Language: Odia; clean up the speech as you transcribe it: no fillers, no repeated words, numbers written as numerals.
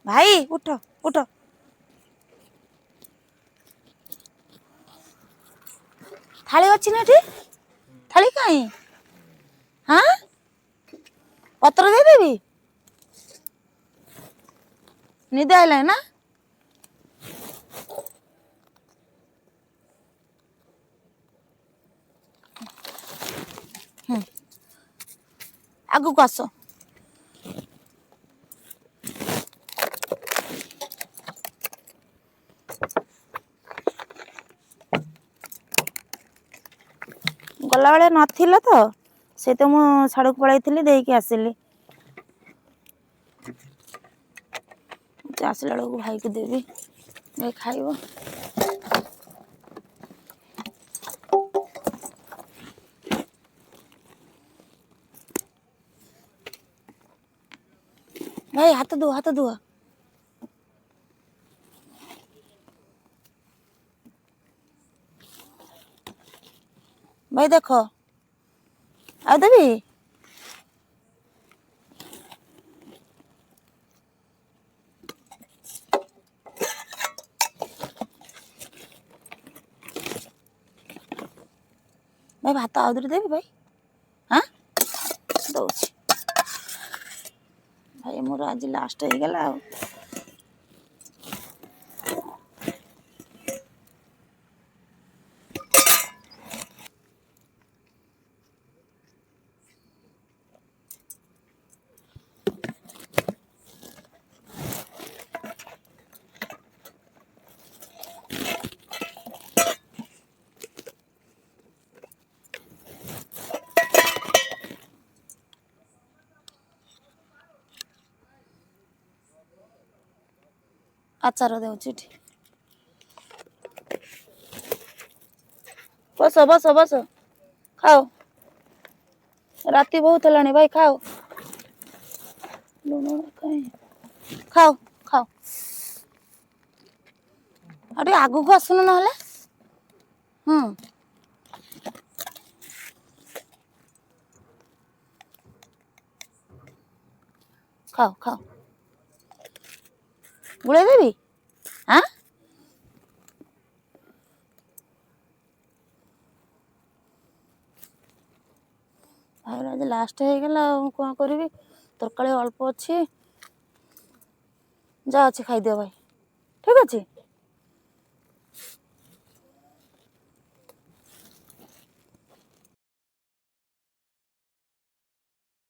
ଭାଇ ଉଠ ଉଠ। ଥାଳି ଅଛି ନା ଏଠି? ଥାଳି କାହିଁ? ହଁ, ପତ୍ର ଦେଇଦେବି। ନିଦ ଆଇଲାଣି ନା? ହୁଁ, ଆଗକୁ ଆସ। ଗଲାବେଳେ ନଥିଲା ତ, ସେ ତ ମୁଁ ସାଡ଼କୁ ପଳାଇଥିଲି, ଦେଇକି ଆସିଲି। ଆସିଲା ବେଳକୁ ଭାଇକୁ ଦେବି, ଭାଇ ଖାଇବ। ଭାଇ ହାତ ଧୁଅ, ହାତ ଧୁଅ। ଭାଇ ଦେଖ, ଆଉ ଦେବି? ଭାଇ ଭାତ ଆଉ ଦୁଇଟା ଦେବି ଭାଇ? ହଁ, ଦଉଛି ଭାଇ। ମୋର ଆଜି ଲାଷ୍ଟ ହେଇଗଲା ଆଉ। ଆଚାର ଦେଉଛି ଏଠି। ବସ ବସ ବସ, ଖାଅ। ରାତି ବହୁତ ହେଲାଣି ଭାଇ, ଖାଅ। ଲୁଣ କାଇଁ? ଖାଅ ଖାଅ। ଆଉ ଟିକେ ଆଗକୁ ଆସୁନ ନହେଲେ। ହୁଁ, ଖାଅ ଖାଅ। ଗୁଳେଇ ଦେବି? ଆଁ, ଭାଇର ଆଜି ଲାଷ୍ଟ ହେଇଗଲା, ଆଉ ମୁଁ କ'ଣ କରିବି? ତରକାରୀ ଅଳ୍ପ ଅଛି, ଯାହା ଅଛି ଖାଇଦିଅ ଭାଇ। ଠିକ୍ ଅଛି।